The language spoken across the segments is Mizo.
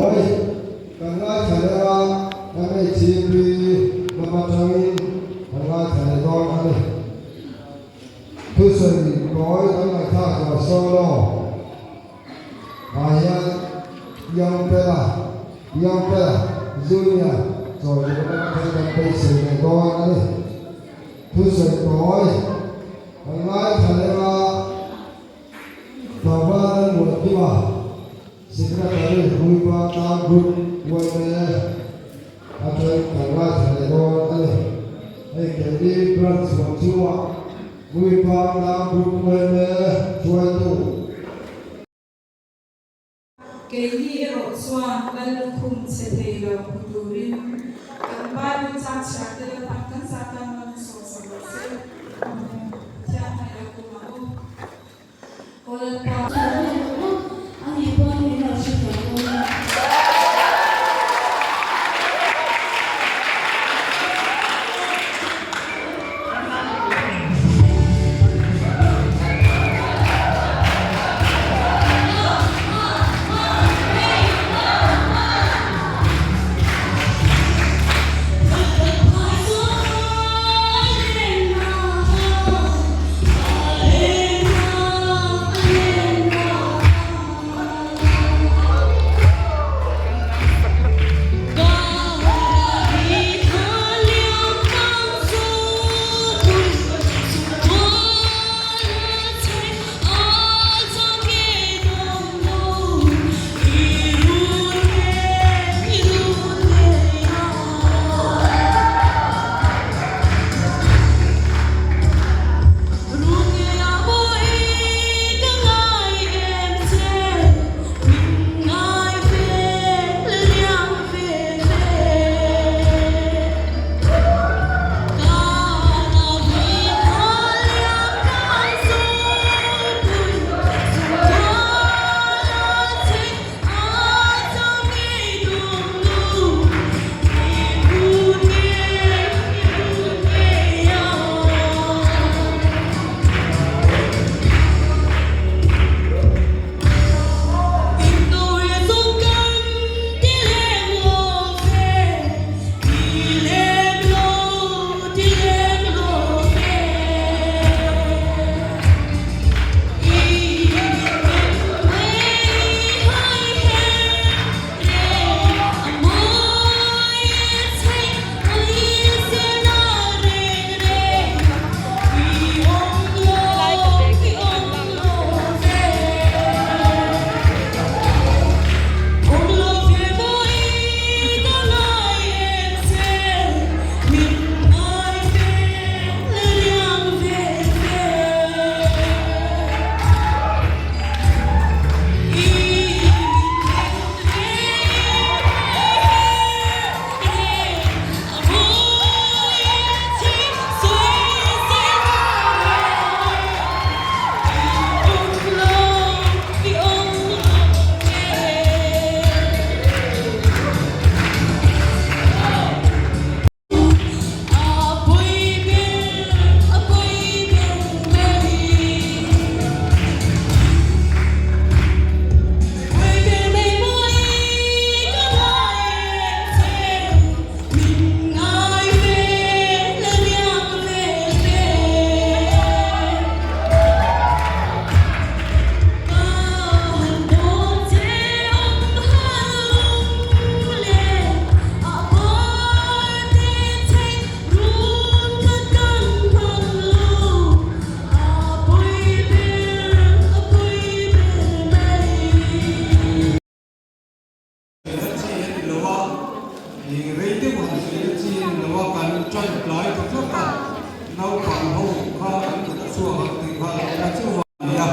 tawi kan ngaithla leh a, MHCP lam atangin kan ngaithla leh dawn a ni. Thusawi tawi kan ngaihthlak zawh solo ah hian Young Fella, Young Fella Junior chawi duhna atangin kan beisei leh dawn a ni. Thusawi tawi kan ngaithla leh a. Tlangval an muan kim a, Secretary Huipa Tlang Group yma atangin kan ngaithla leh dawn a ni. Hei keini branch huam chhungah Huipa Tlang Group yma hruaitu. Keini erawh chuan Lal lukhum chhe thei lo hmu turin kan Bible chang chhiar te lalpan kan zah tan man a sawm sak rawh se. Amen. Thiang hnaih lo kum ang u. Aw Lalpa. Ani pawn min lo hre tawh dawn a. Sawina chi a ni lo a, ih rei deuh han sawina chi a ni lo a, kan tan tlai ta tlat a, naupang ho kha an kut a chhuak ang tih kha a lo awm a, chuvang a ni a,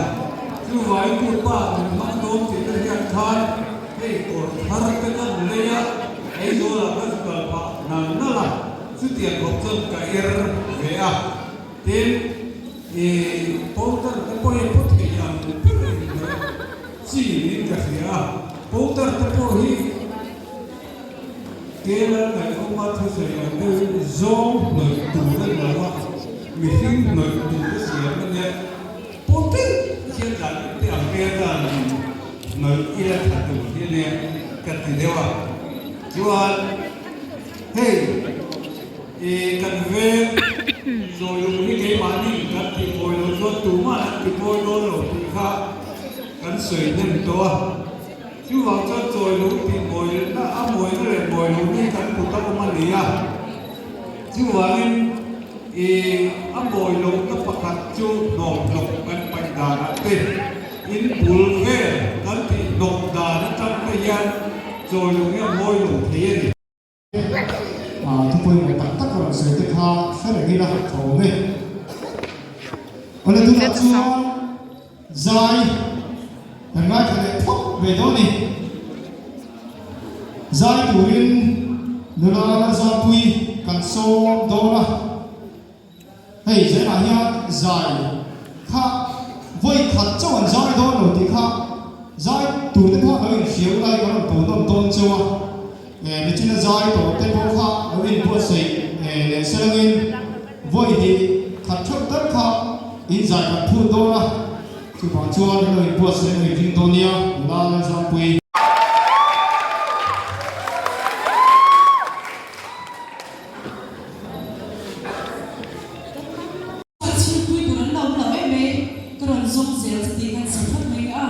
chuvangin kut pa min hmang dawn tih na hian khan hei kawr thar te kan lei a, Aizawlah ka zu kal phah nal nal a, chutiang khawp chuan ka er ve a, tin ih powder te pawh hi pawt thei ang ber in chi niin ka hria a, powder te pawh hi Kela ngaihawma thusawi ang deuhin zawng hnawih tur a ni lo a, mihring hnawih tur a siam a nia, pawt deuh hian dan te ang vel dan hnawih ila tha tur hi a nia. ka ti deuh a. Chuan hei i kan veng zawilung hi keimahni kan tih pawi loh chuan tumah an ti pawi dawn lo tih kha kan sawi hnem tawh a. Chuvang chuan chawilung tih mawina a mawina leh mawi loh hi kan kut a awm a ni a. Chuvangin i a mawi lohna pakhat chu hnawmhlawk kan paih danah te, in bul vel kan tih hnawk dan atang te hian chawilung hi a mawi lo thei a ni. Thu pawimawh tak tak a rawn sawi te kha hre reng ila tha awm e. Awle tunah chuan zai kan ngaithla leh phawt ve dawn a ni. Zai turin nula Lalzarpui kan sawm dawn a. Hei zelah hian zai kha vawi khat chauh an zai dawn lo tih kha zai tur te pawh lo inhriau lai kan rawn tun nawm dawn chauh a, nichina zai tawh te pawh kha lo inbuatsaih leh selangin vawi hnih khat theuh tal kha in zai kan phut dawn a, chuvang chuan in lo inbuatsaih a inring dawn nia nula Lalzampuii. Ka chhungpui tur an lo awm lo em mai, ka rawn zawng zel chu tih kan sawi phawt mai a.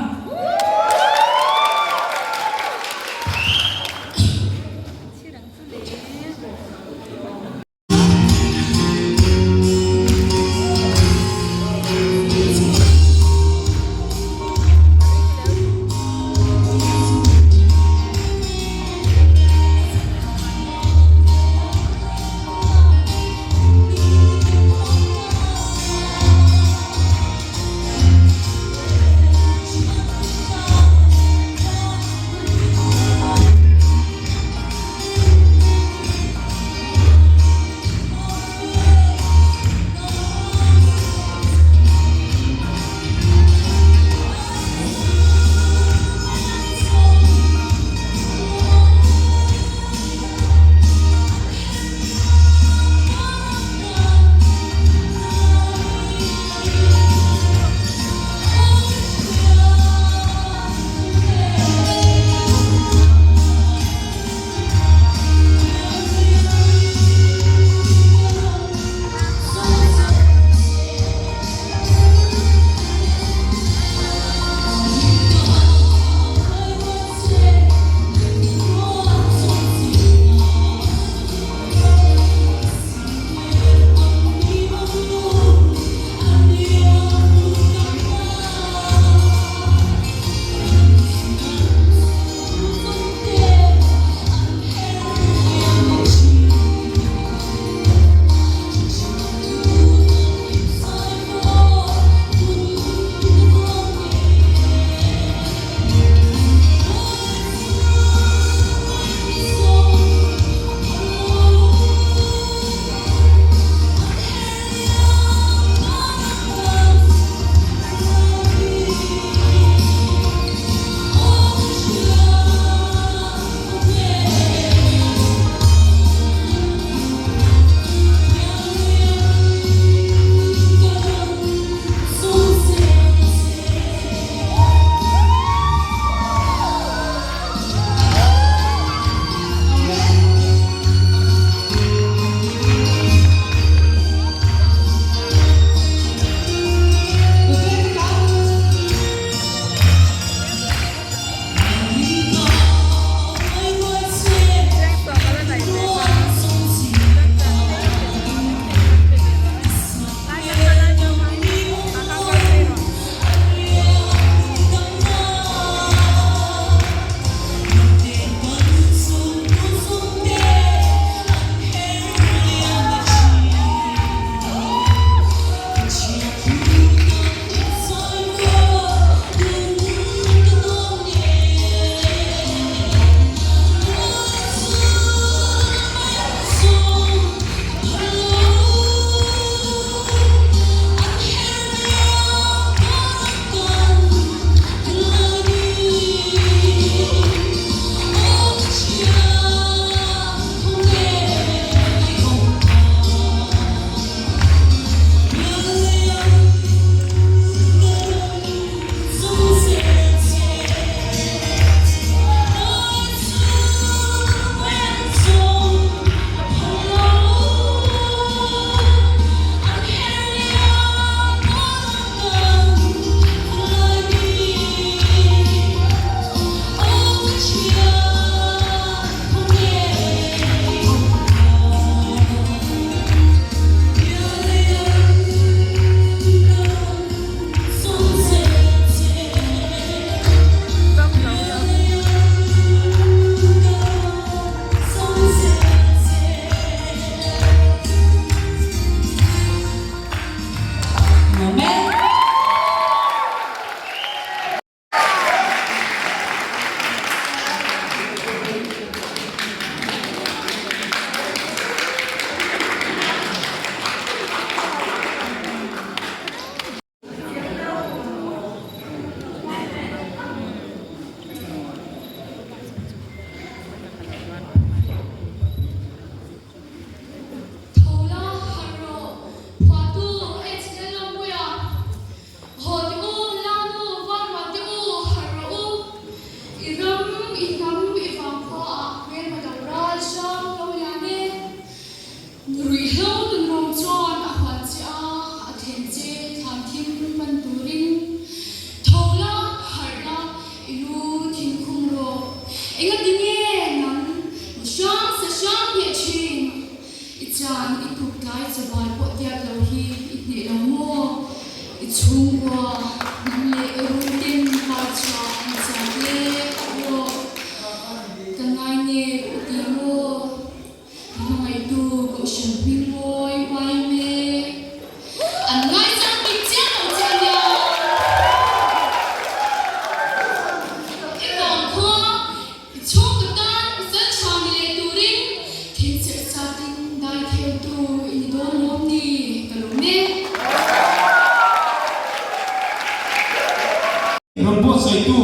neitu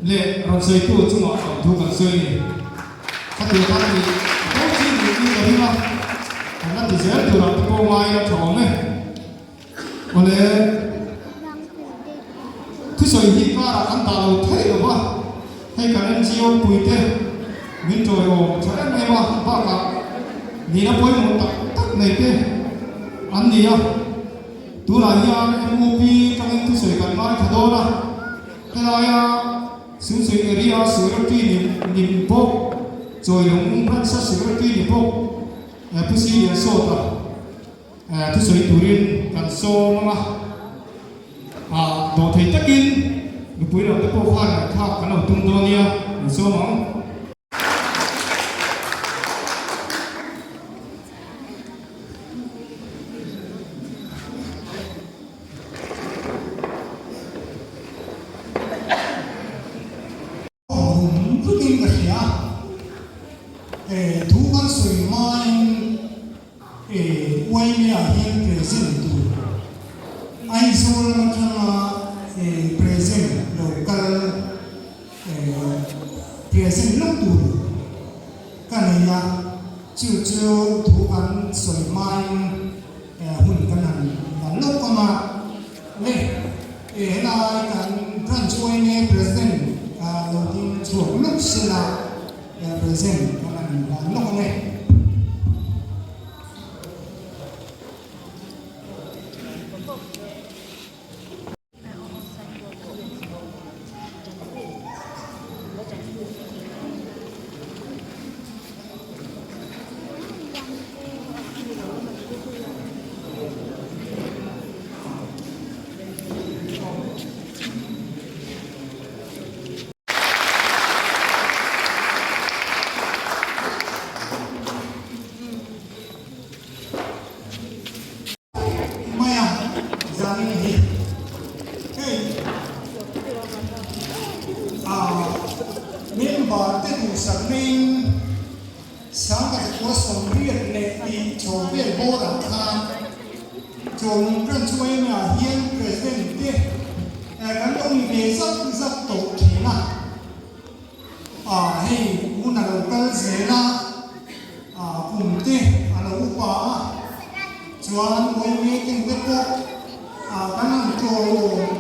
leh rawn sawitu chungah lawmthu kan sawi a ni. Khatiang khan a nih fo chin niin ka ring a, kan la ti zel turah te pawh ngai a tha awm e. Awle, thusawi hi karah kan dah lo theih lo va, hei kan NGO puite min tawiawm tha em em a, bakah nihna pawimawh tak tak nei te an ni a, tunah hian MUP tangin thusawi kan ngaithla dawn a, helaia Sumsui area secretary ni ni bawk, Chawilung branch a secretary ni bawk Pu Si Liansawta. Thusawi turin kan sawm ang a, ah dawhthei takin nupui lam te pawh khan ngaihthlak kan lo tum dawn nia, kan sawm ang. Rum rumin ka hria e thu kan sawi hmain e uaime ah hian present tur Aizawl lam atanga e present lo kal e present lawk tur ka nei a chu chu thu kan sawi hmain e hun kan han la lawk ang a. Le, e helai kan branch yma president lo ding chhuak lawk sela present kan han inhlan lawk ang e. Mai a, zanin hi hei a member te duhsak neiin Sangha zakua 80 leh tih chho vel bawr ah khan Chawlung Branch yma ah hian President te kan lo ni ve zak zak tawh thin a, ah hei hun a lo kal zel a, ah kum te a lo upa a, chuan yma ten te pawh ah kan han tlawlawm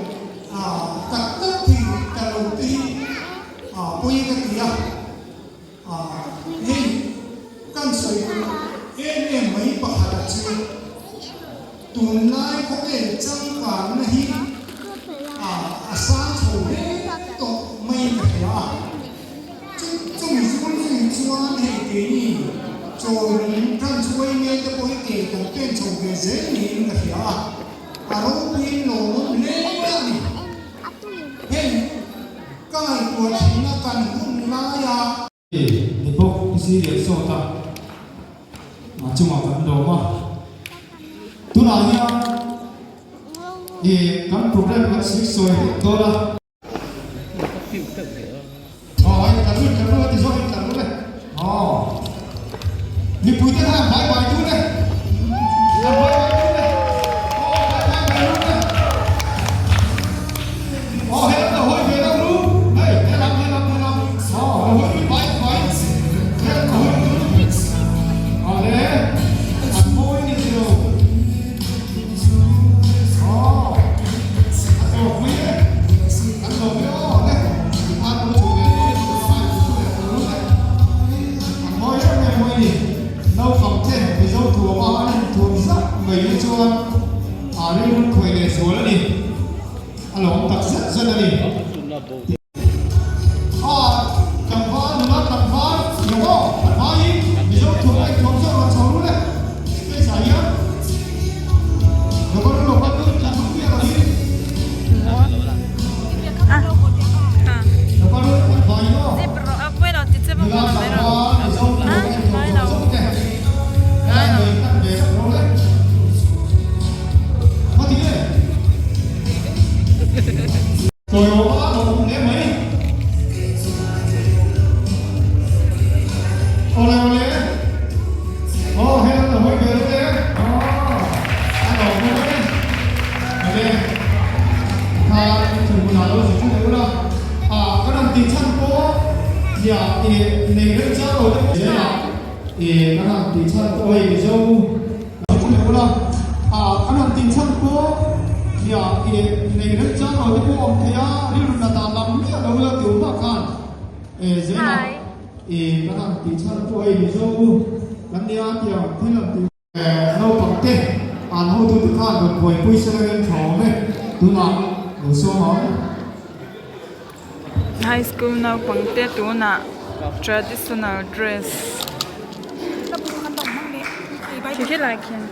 ah tak tak thei ta lo te hi ah pawi ka ti a. Hei kan sawi em em mai pakhat a chu tunlai khawvel changkanna hi a sang chho hle tawh mai ka hria a, chumi zul zui chuan hei keini chawlung kan chhuai nge te pawh hi ke kan pen chho ve zel niin ka hria a, a ropuiin lawmawm hle a ni. Hei ka ngaihtuah thin a kan hun lai a. Ni bawk i si leh sawt a, a chungah kan lawm a. Tunah hian i kan program kan sik sawi hlek dawn a. Aw hei tla lut tla lut a ti zawk in tla lut e. Aw mipuite khan an bye bye dun e. An bye bye dun e. Aw bye bye bye dun e. Aw he lam lo hawi ve deuh ru. Hei he lam he lam he lam. Aw lo hawi ru bye bye. He lam lo hawi ru. Aw le an mawi ni tiro. Aw a tawk mai e. An lawm e aw le. An lo chhuh ve dawn in bye bye leh tur ru le. An mawi em em mai ni. Naupang te Mizo thuam a an inthuam zak mai hi chuan a rilru khawi leh zual a ni. A lawm tak zet zet a ni. A tlangval nula tlangval lo aw an hmaiin Mizo thuam a inthuam zawk rawn chho ru le. Stage ah hian lo kal ru lo kal ru tlan ru biak ang hi. Lo kal ru an hmaiin aw. Nula tlangval Mizo thuam a inthuam zawk zawk te helai hmui kan ve vek ro le. Ngati nge? Tawiawm a lo awm hle mai. Awle awle. Aw hei an lo hawi ve lo e. Aw a lo awm e. Awle. Kha thil hmunah lo zir chu leh ula. Nei reng chang lo te zelah kan han tih chhan pawh hei Mizo kan hmu leh ula kan han tih chhan pawh khiah nei reng chang lo te pawh awm thei a, rilru na dan lam miah lo ila tih bak khan zelah kan han tih chhan pawh hei Mizo kan nia tiang thil han tih. Naupang te an hotute khan rawn buaipui se langin tha awm e, tunah lo sawm ang. High school naupang te tunah traditional dress khi helai khian.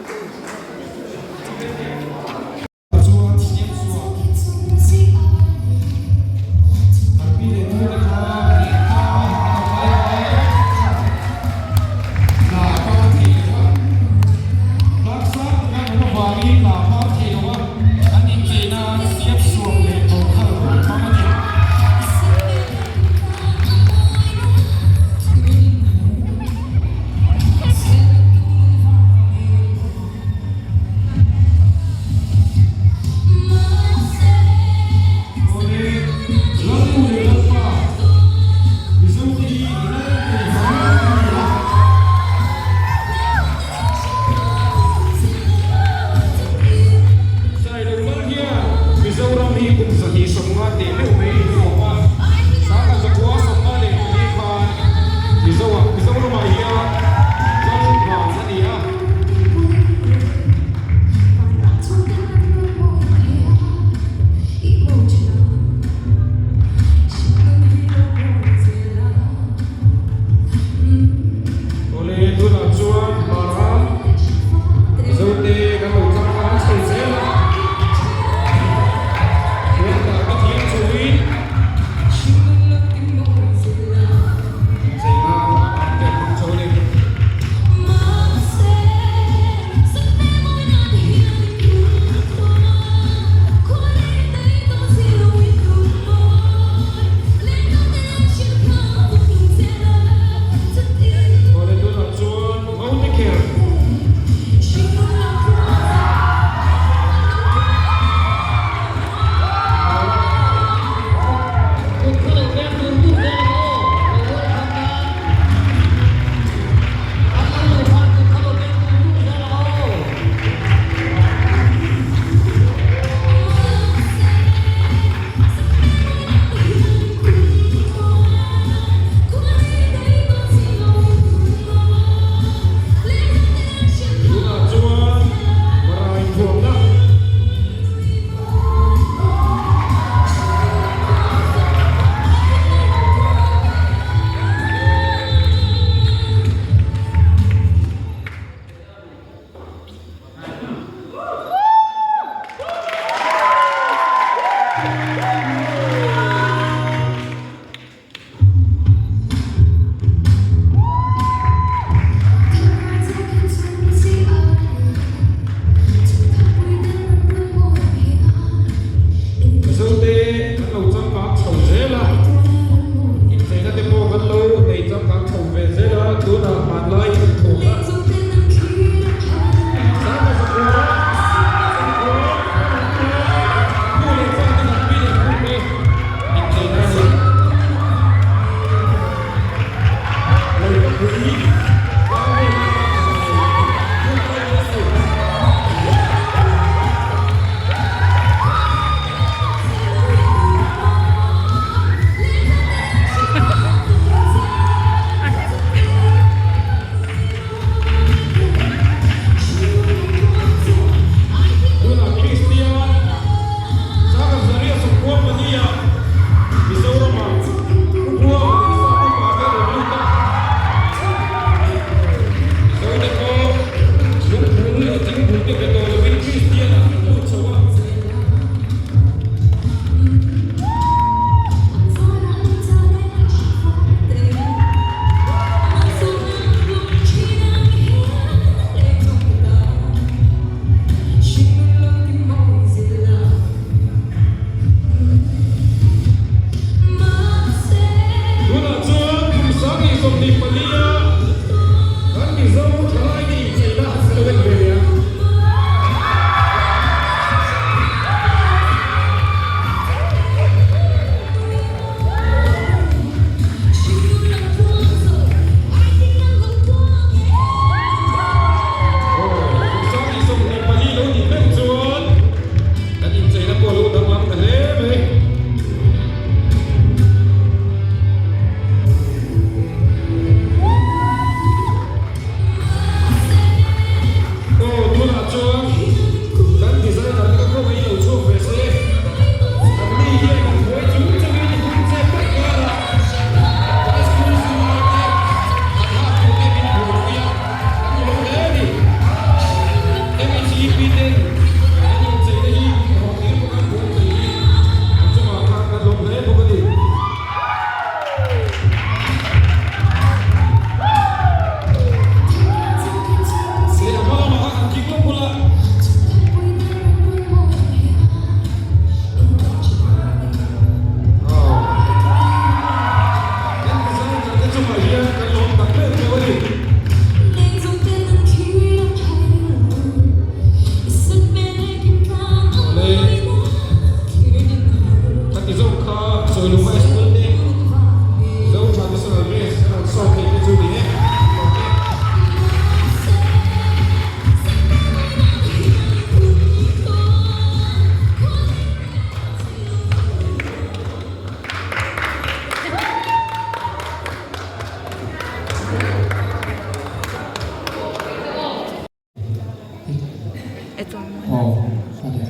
awm a ni.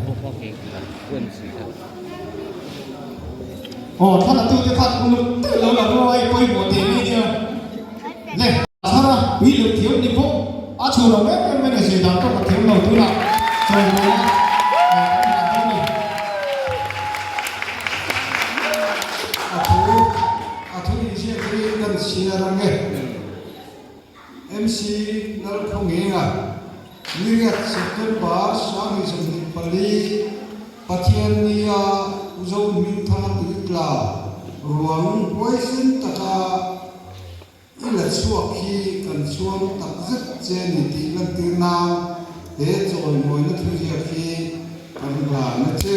Aw thla latute khan uluk deuh lo la ruai pawimawh teh mai nia. Le thar a tui leh thiam ni bawk a chhuah lo em em mai ni zir dan pawh ka thiam lo tunah chawimawi a kan hlan dawn a ni. A thu a thu inziak hi kan chhiar ang e. MC Lalkhawnghenga, Niriat September 2024, Pathiannia Uzo Hmingthanga tuitla ruang huaisen taka i la chhuak hi kan chhuang takzet che ni tih lantir nan he chawimawina thuziak hi kan hlan a che.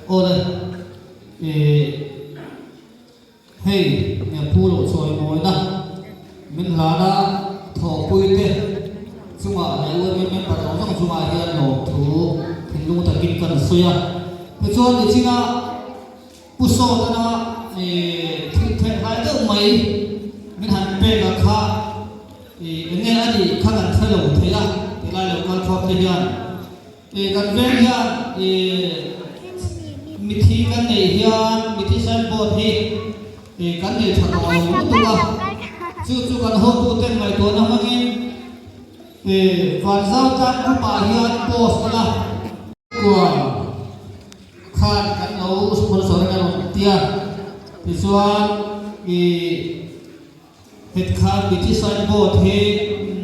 Awle ih hei nia phu loh chawi mawina min hlan a thawhpui te chungah leh UMA member zawng zawng chungah hian lawmthu thinlung takin kan sawi a tichuan nichina Pu Sawtana thil thlen hlai deuh mai min han pek a kha eng nge a nih kha kan hre lo thei a tilai lo kal khawp te hian kan veng hian mithi kan neih hian mithi signboard hi kan nei tha tawh lo lutuk a chu chu kan hotu ten ngaihtuahna hmangin Vanzau tlang group ah hian post a la. Kuang. Khan kan lo sponsor in a rawn ti a, tichuan i het khan mithi signboard hi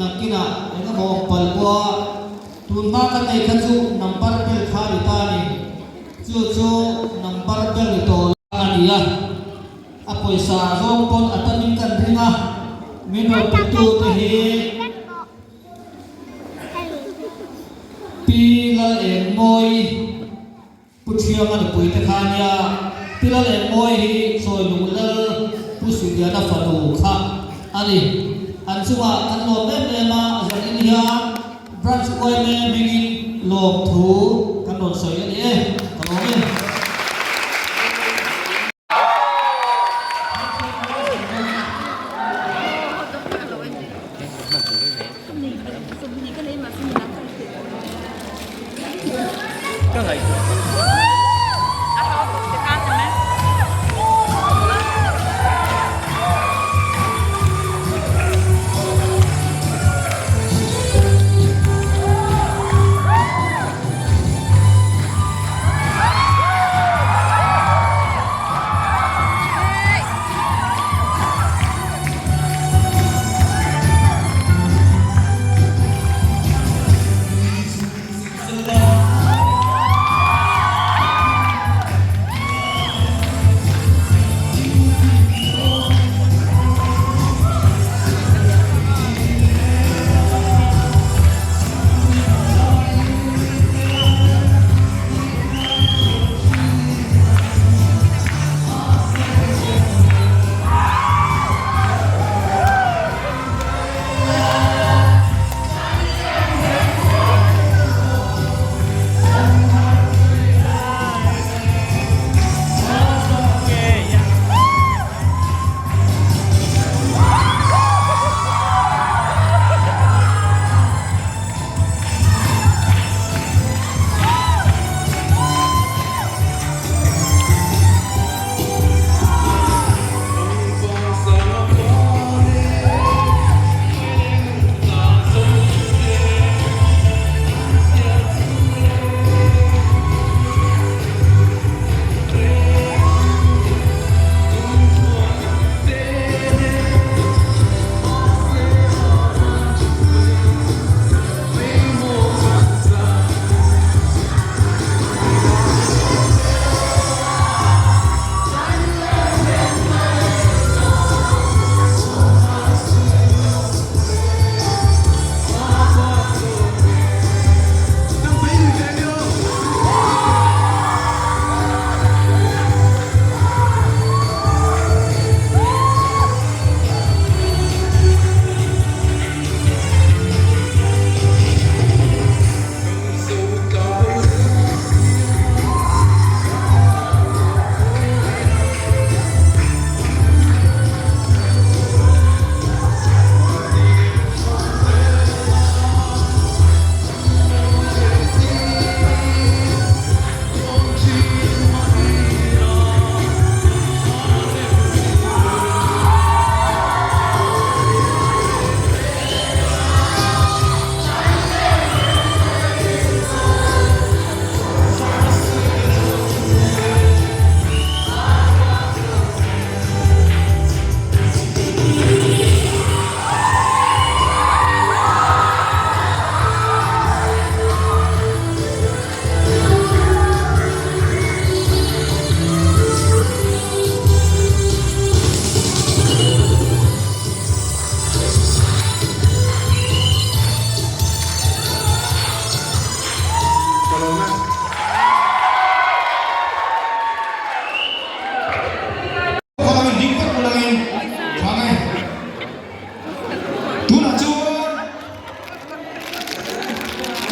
nakinah eng emaw awm palh pawh a, tun hma kan nei kha chu number bel kha a ni ta a ni, chu chu number bel ni tawh lo a ni a, a pawisa zawng pawn a tamin kan ring a, min rawn petu te hi. Pi Lalengmawi Pu Thianga nupui te kha nia, Pi Lalengmawi hi Chawilung Lal Pu Suliana fanu kha a ni. An chungah kan lawm em em a, zanin hian Branch yma hmingin lawmthu kan rawn sawi a ni e, ka lawm e.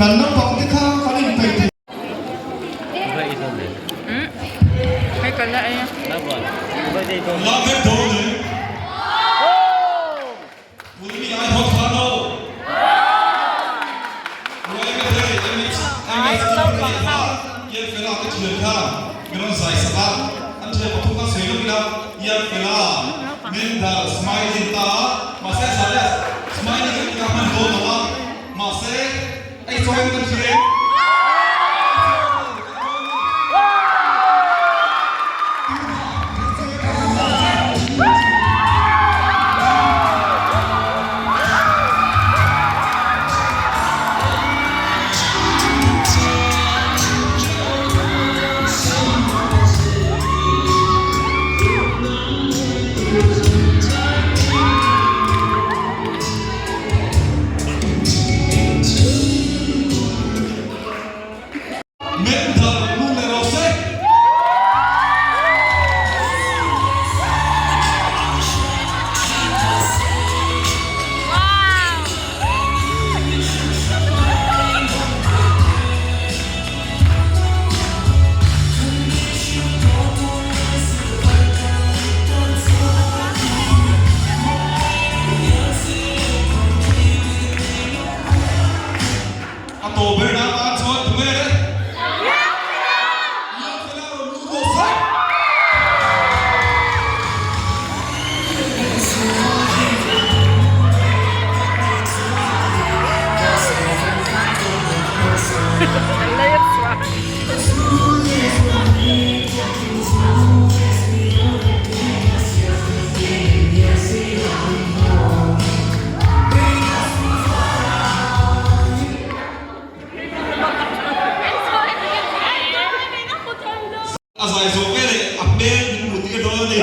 Kan naupang te kha kan inpeih thei. Mental lut leh rawh se. A tawh ber na tan chuan tunge le? Lianfela rawn lut rawh se. A zai zawh ve leh a hmel min hmuh tir dawn a ni.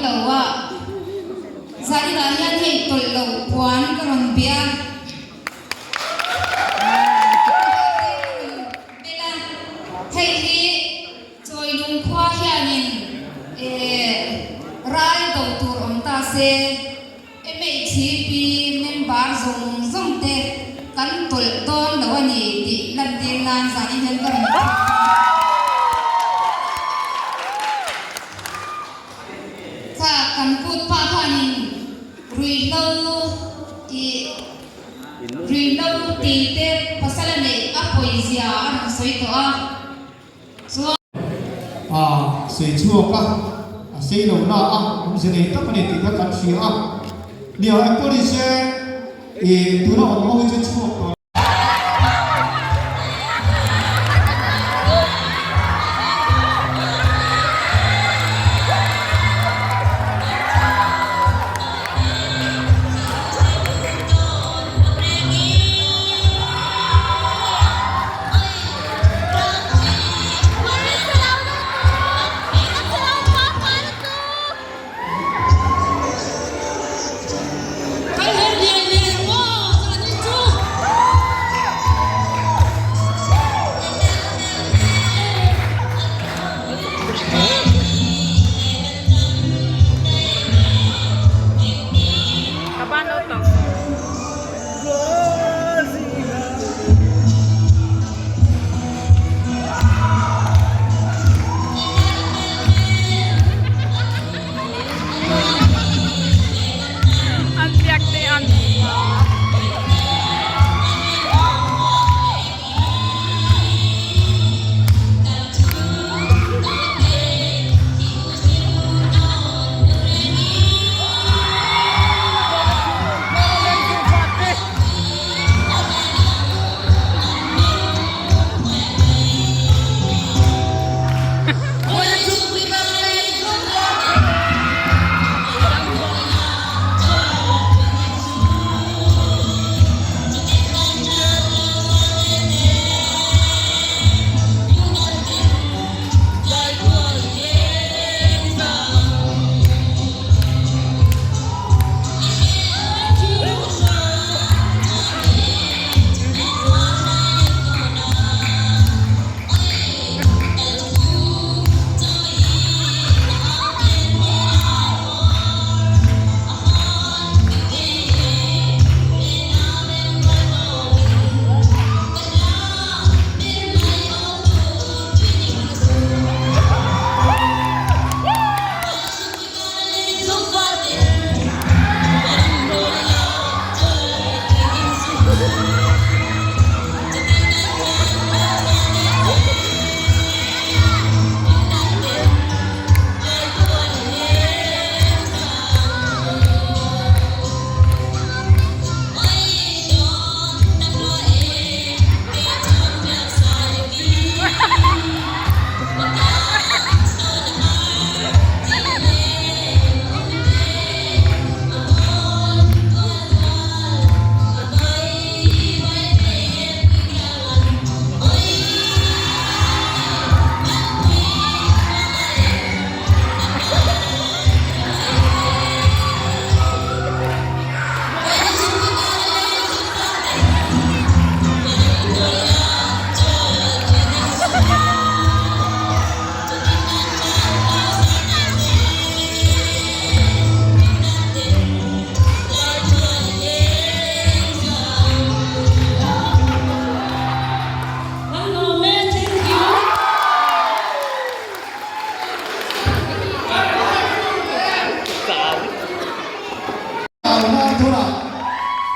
lo a, zaninah hian hei tawlh loh puan ka rawn bia. Bel a, hei hi Chawilung khua hianin ral do tur awm ta se, MHP member zawng zawng te kan tawlh dawn lo a ni tih lantir nan zanin hian ka rawn thlir a. Kha kan kut pa khanin ruihhlo ih ruihhlo ti te pasal a neih a pawizia a rawn sawi tawh a. Chuan. A sei chhuak a, a sei lo na a, awmze nei tak a ni tih kha kan hria a. Nia, engpawh ni se, ih tuna awm ho hi chu chhuak tawh.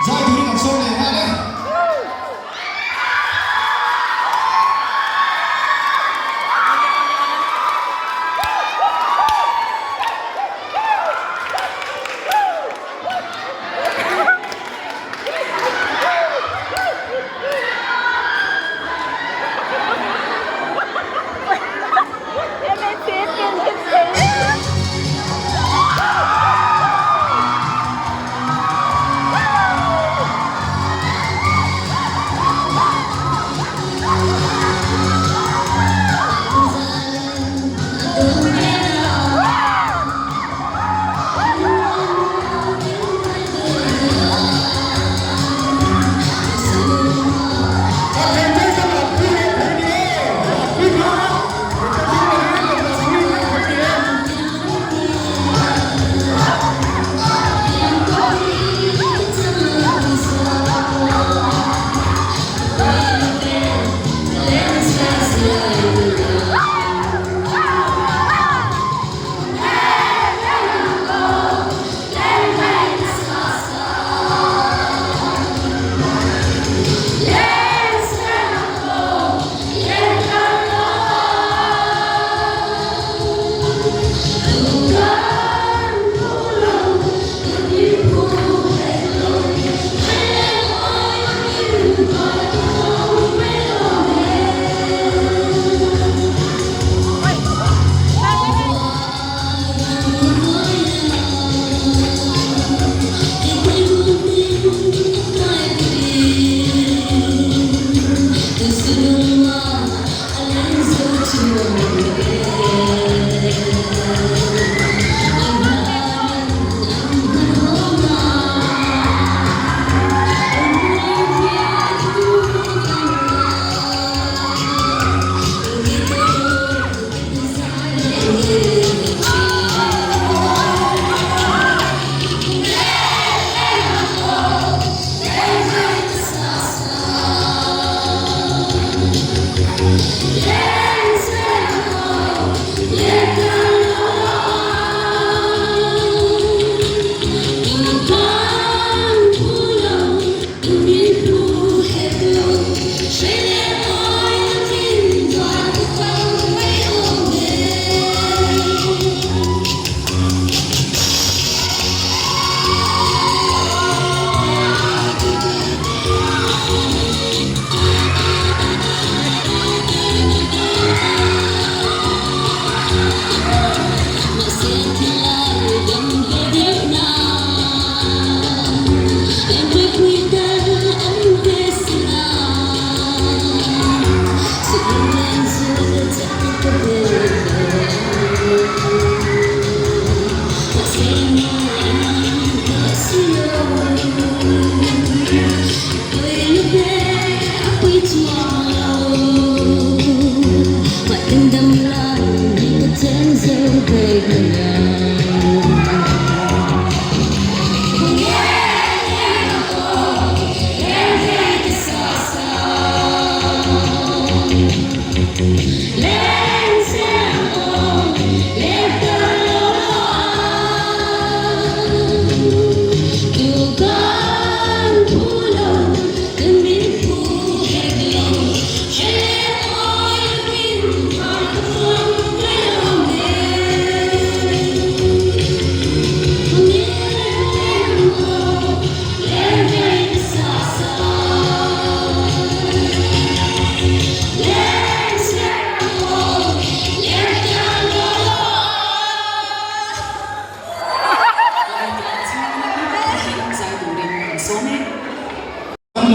Zai turin an sawi leh nghal e.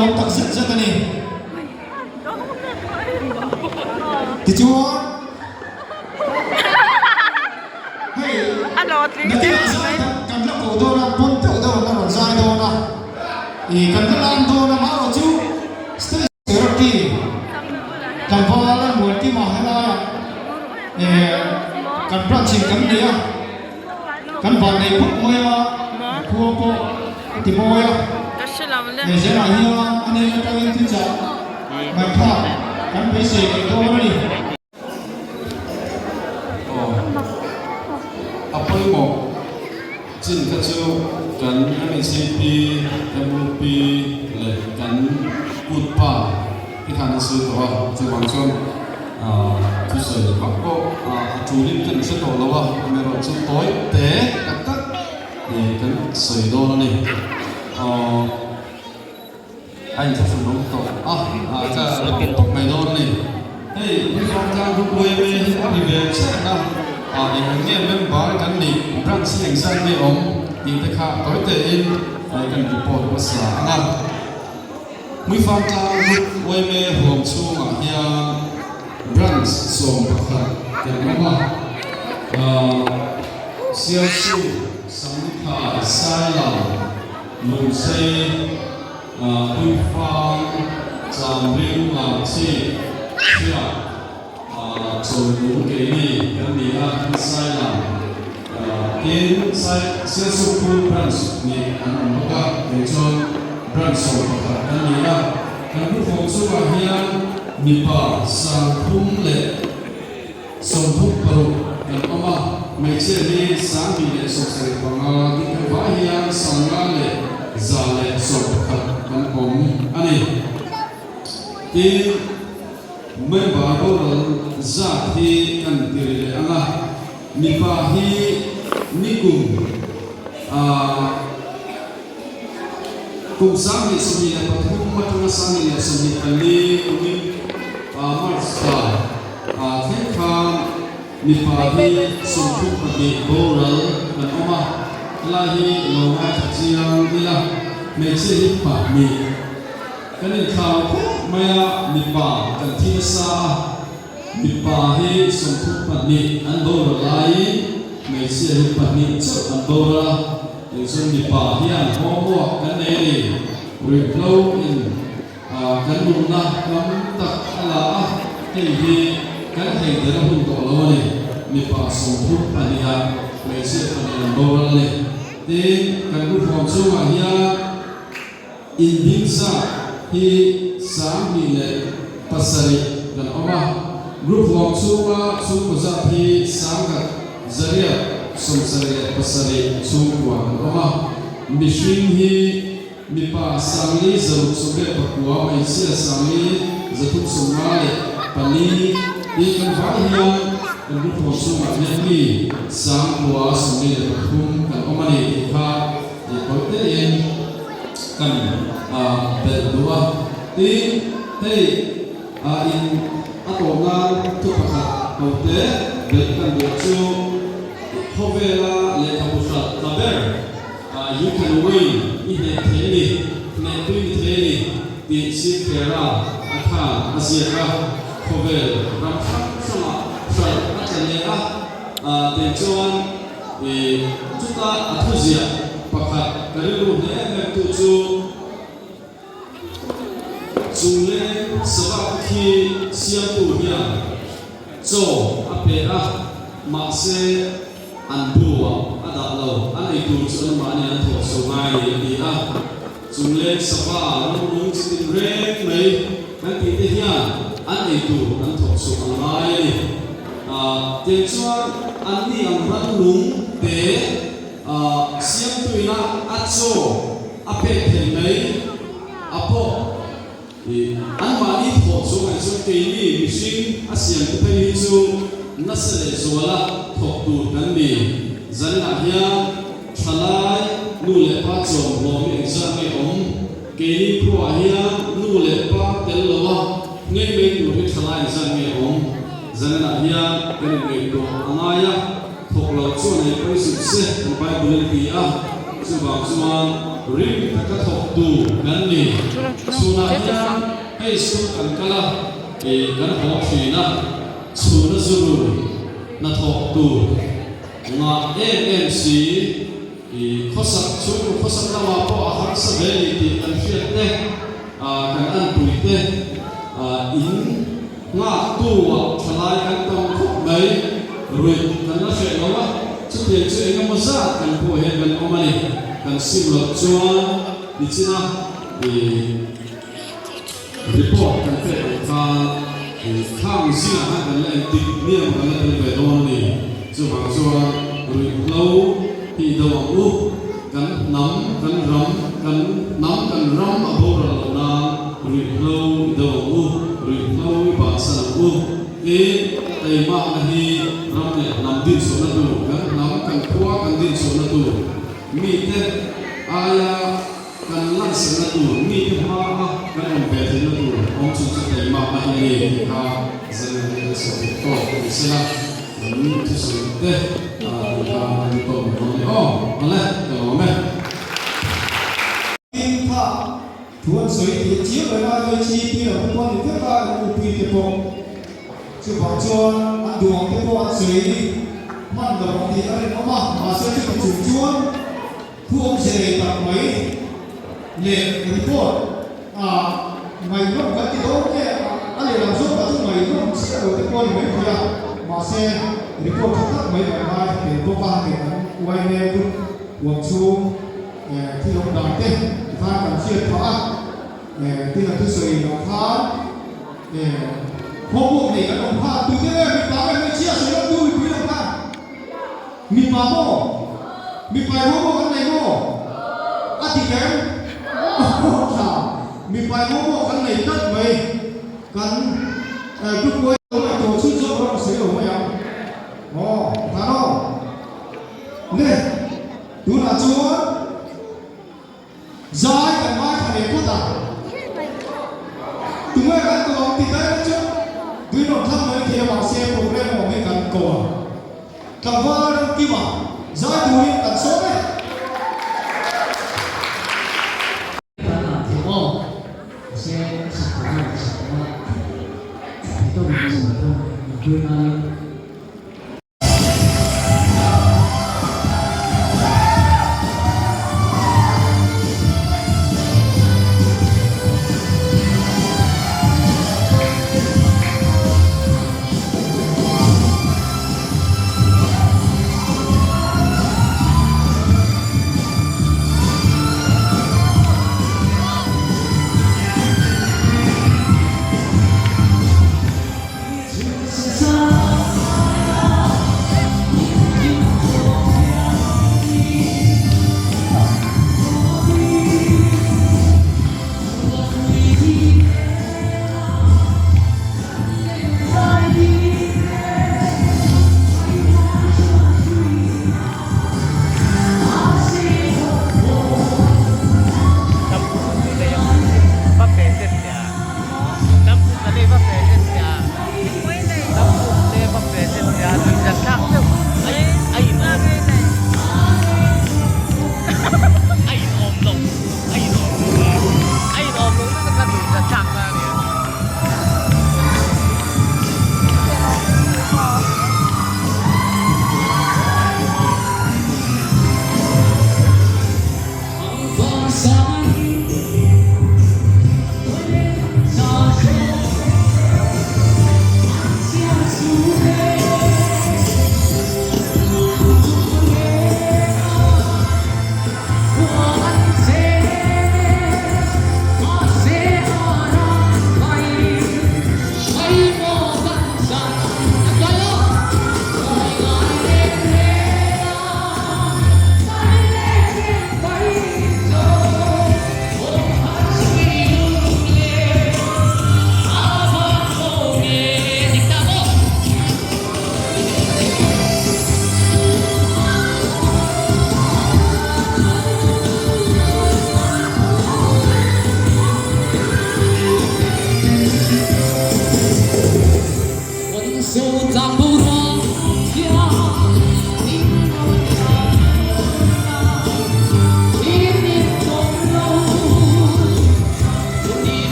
lawm tak zet zet a ni. Tichuan, hei nakinah zai kan kan la koh dawn a, pawn deuh deuh an la rawn zai dawn a, ih kan la lam dawn a, amaherawh chu stage therapy tlangval a muan kim a helaiah eh kan branch in kan nei a, kan van nei phawt mai a, khua pawh a ti mawi a, hei zelah hian a nen atangin thuchah ngaihthlak kan beisei leh dawn a ni. Aw, a pawimawh chin kha chu kan MHAP, MUP leh kan kutpa te khan an sawi tawh a, chuvang chuan thusawi vak pawh a tulin kan hre tawh lo a, amaherawhchu tawi te tak tak kan sawi dawn a ni. Aw. A inthlahrun awm tawh a, a ka rem tawp mai dawn a ni. Hei Hmingvangtlang Group YMA hi a ri ve chiah a, ah eng ang nge member kan nih, branch hi engzat nge awm tih te kha tawi tein kan report hmasa ang a. Hmingvangtlang Group YMA huam chhungah hian branch 11 kan awm a, ah Sialsu, Sangthai, Sailam, Lungsei, Puifang, Chamring, Lamchhip, Chhiat, Chawlung keini kan ni a, Sailam tin Sialsuk Phul Branch nih an awm bawk a, kei chuan Branch 11 kan ni a, kan hmuhfawm chungah hian mipa 336 kan awm a, hmeichhia hi 2075 tih kan vai hian 5,111 kan awm a ni. Tin, member boral zat hi kan ti ri leh ang a, mipa hi nikum ah Kum 2023 atanga 2024 kumin March thla thleng khan mipa hi 32 boral kan awm a, helai hi lo ngaithla chiang ila, hmeichhia hi pahnih kan inthlau khawp mai a, mipa kan thi nasa a, mipa hi 32 an boral laiin hmeichhia hi pahnih chauh an boral a. Tichuan mipa hian homework kan nei a ni. Ruihhlo in kan nunna tam tak a la a, hei hi kan thei der a hun tawh lo a ni. Mipa 32 ah hmeichhia pahnih an boral a ni. Tin, kan ruhawm chungah hian Inbing zat hi 2007 kan awm a, group huam chhunga chhungkaw zat hi 1877 chhungkua kan awm a. Mihring hi mipa 4609, hmeichhia 1354 tih kan vai hian kan group huam chhungah hian mi 993 kan awm a ni tih kha tih tein kan belh duh a. Tin, hei in a tawp nan thu pakhat ko te belh kan duh chu khawvela lehkhabu hrat tla ber You Can Win i hneh thei a ni, hneh tui ni thei a ni tih Sirkhera a khan a ziak a, khawvel ram hrang hrangah hralh a tla leh a, teh chuan I chuta a thuziah pakhat ka rilru hle em tu chu Chungleng Sabak khi siamtu hian chaw a pe a, mahse an buah a dah lo, an ei tur chu anmahni an thawh chho ngai ni a ti a. Chungleng Sava rawng chi tin reng mai kan tih te hian an ei tur an thawk chhuah ang ngai a ni. Tiang chuan anni ang rannung te siamtuina a chaw a pek thei mai a pawh anmahni thawh chhuah ngaih chuan keini mihring a siamte phei hi chu nasa leh zuala thawk tur kan ni. Zaninah hian Thalai nu leh pa chawm hlawm hi engzat nge awm? Keini khuaah hian nu leh pa tel lo a ngei mai tur hi thalai engzat nge awm? Zanenah hian kan inngaihtuah a ngai a, thawk lo chuan ei pawi suh se kan Bible in a ti a, chuvang chuan. Rim taka thawktu kan ni. Chhunah hian hei school kan kal a, ih kan haw thin a, chhuna zuru hnathawktu ngah em em si, ih khawsak chhungkaw khawsak lamah pawh a harsa ve ni tih kan hriat te, ah kan anpui te, ah in nghaktu ah thalai kan tam khawp mai, ruih kan la hreh lo a, chutiang chu eng emaw zat kan pawh hian kan awm a ni, kan sim loh chuan nichina ih report kan pek ang khan ih khang zingah khan kan la entik hmiang kan la tel ve dawn a ni, chuvang chuan ruihhlo hi do ang u, kan hnam kan ram kan hnam kan ram a boral loh nan ruihhlo i do ang u, ruihhlo i bansan ang u. Tin, teimakna hi ram leh hnam dinchhuahna tur, kan hnam kan khua kan dinchhuahna tur, mite aia kan lansanna tur, mite hmaa kan awm ve theihna tur awm chung chu teimakna hi a ni tih kha zalen leh sawi tawk a ni sela, kan thusawi te tih kha kan tawk mai dawn a ni aw. Awle, ka lawm e. Tin, kha Thu an sawi tih chiang reng a, HEP lo te pawh an ni vek a, NUP te pawh. Chuvang chuan an duh ang te pawh an sawi hman lo ang tih a rinawm a, mahse chuti chung chuan thu awmze nei tak mai leh report a ngaihnawm kan ti dawn nge a lehlam zawk ah chu ngaihnawm chiah lo te pawh a ni mai thei a, mahse report tha tak mai kan ngai thei bawk a, hei kan yma group huam chhung. Thil awm dan te tikhan kan hriat phah a, tin a thusawi lah khan homework nei kan awm kha tute nge mipa nge hmeichhia sawi lo tu mipui lo khan mipa maw mipai homework an nei maw a ti kem tha mipai homework an nei tlat mai kan group boy lo ngaihtuah chhun zawk rawh ka sawi lo mai ang aw tha no le. Tunah chuan zai kan ngaithla leh phawt a, tunge kan ko ang tih daih chu tui rawn thlang mai thei a mahse program awm hi kan ko a, tlangval Ramkima zai turin kan sawm e. Kan ah thei aw, mahse a sak tawh zawk a sak tawh a, theihtawp in ka sawi thung, inpui ngaiin.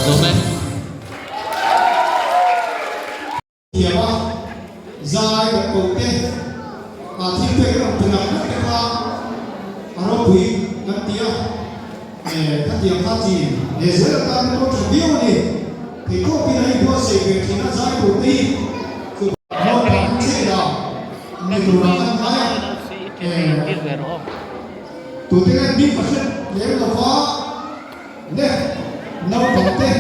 Lawm e. Thiam a, zai kan ko te, a thil pek rawn pe nak nak te kha a ropui kan ti a, khatiang kha chi leh zel atan pawh tha viau a ni. Theihtawpin a inbuatsaih ve thin a, zai tur te hi chu naupang chei dah ni turah kan ngai a, tute nge bik a hret lem lova le naupang te.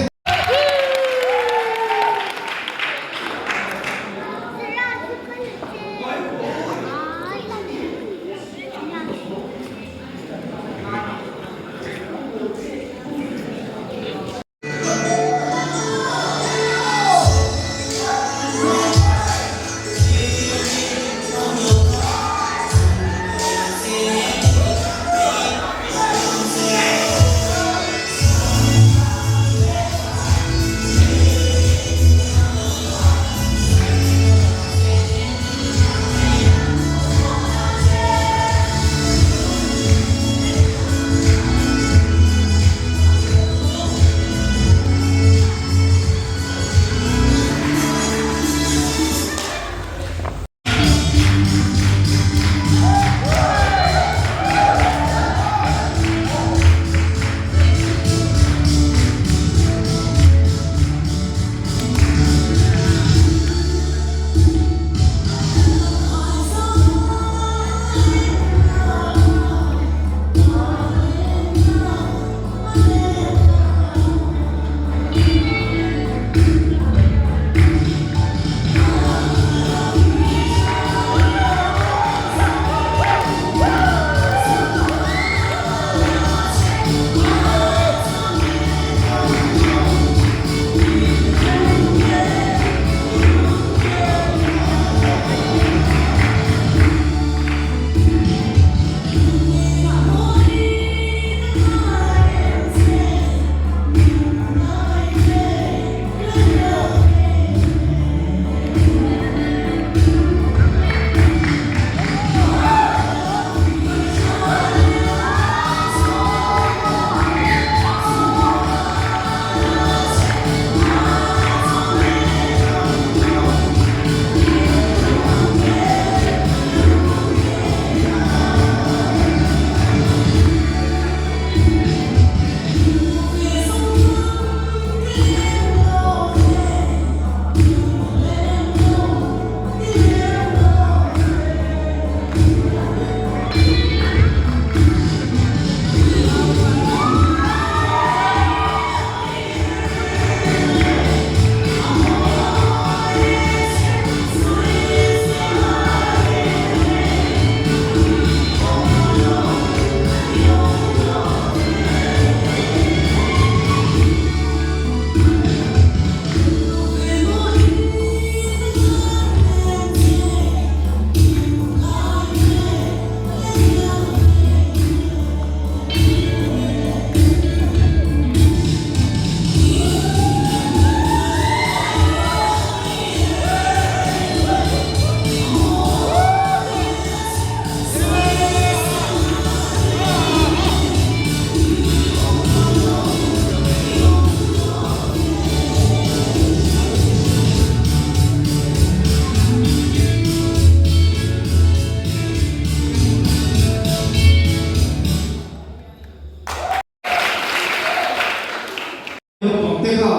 Naupang te kha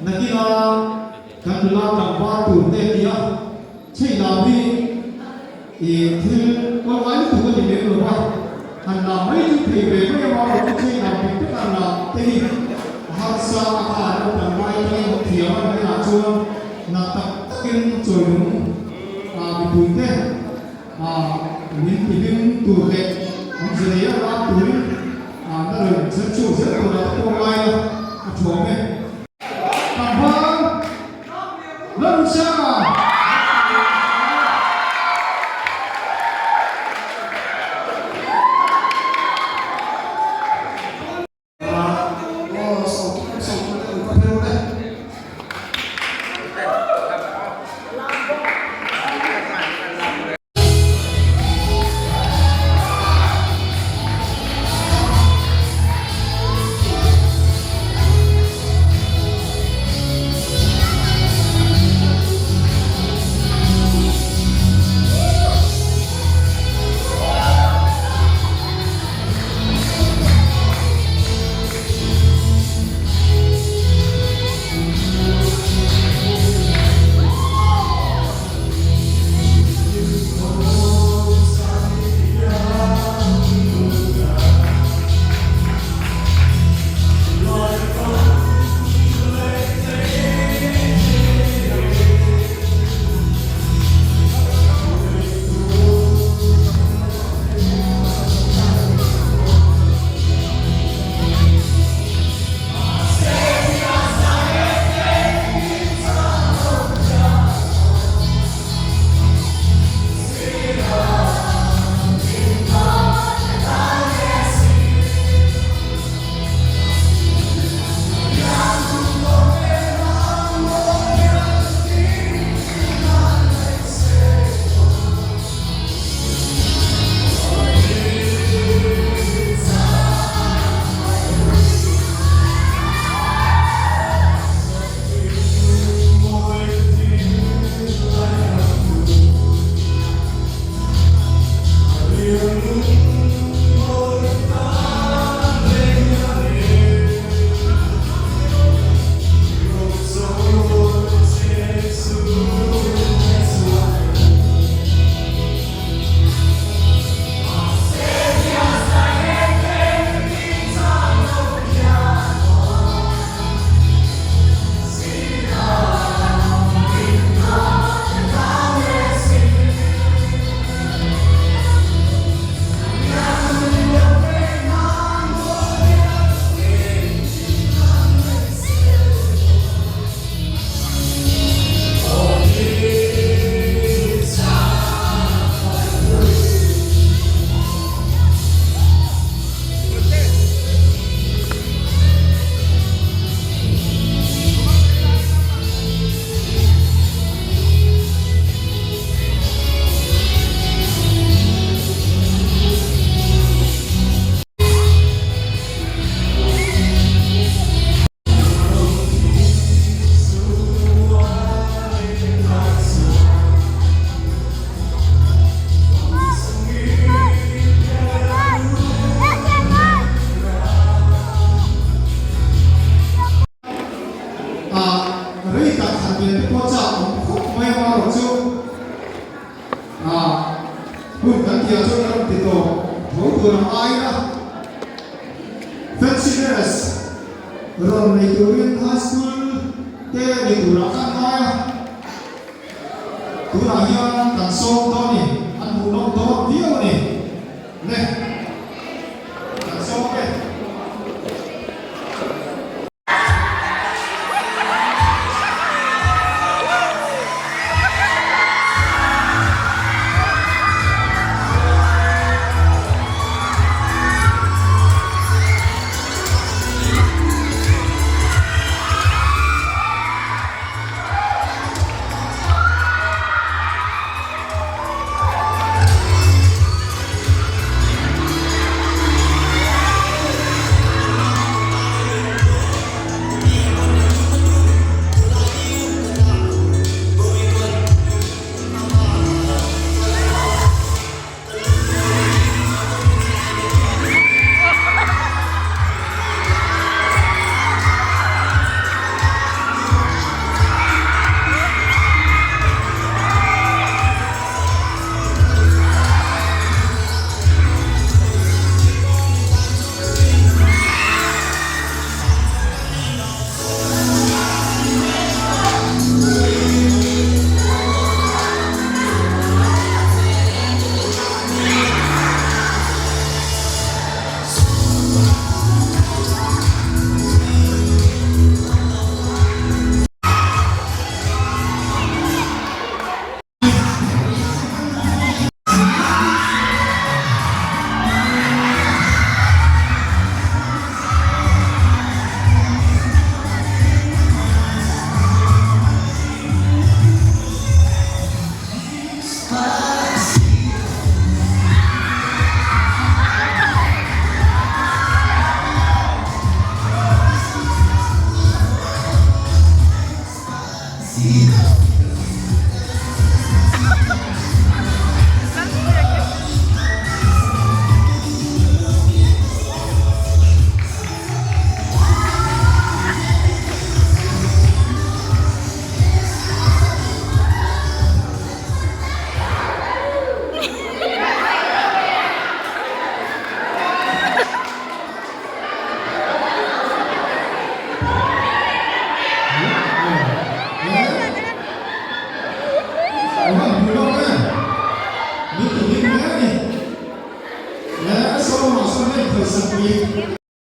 nakina kan nula tlangval tur te a ti a, chhei lam hi i thil kawlngai lutuk a ni lem lo va, han lam mai chu thei ve mai a maw chu chhei lam dik tak a lam te hi a harsa a kha naupang lai atangin hawk thiam a nakinah chuan na tak takin chawilung a mipui te a min tihlim tur leh awmze nei a ram turin a na rawn chher chhuak zel turah te pawh ngai a, a thuam e. Tlangval Lalrunsanga. rawn nei turin High School te ni turah khan ngai a, tunah hian kan sawm dawn a ni, an hmuhnawm dawn viau a ni. Le, kan sawm e.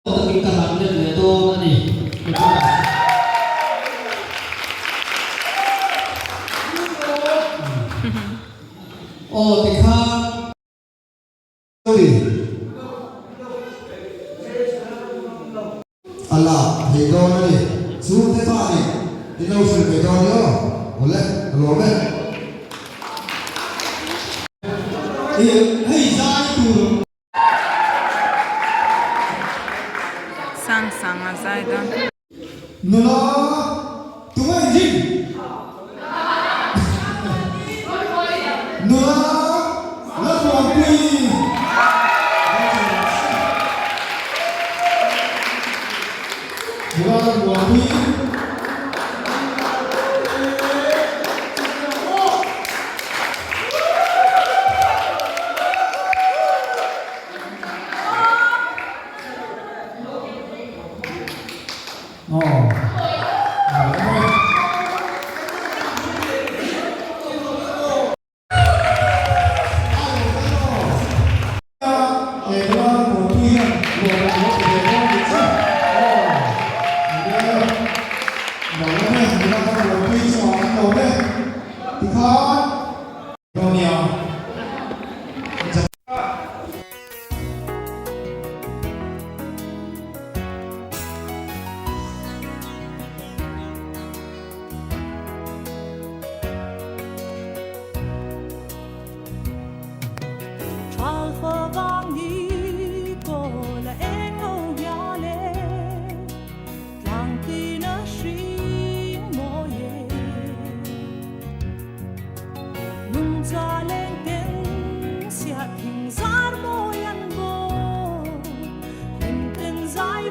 Takin ka han let leh dawn a ni. Aw tikhan. A lak thei dawn a ni. Chhungte pa nih i lo hrilh ve dawn ni aw. Awle, ka lawm e. Hei zai tur. Sang sang a zai dawn. Nula, tunge inzin? Nula, Lalmuanpui. Nula Lalmuanpui. Zai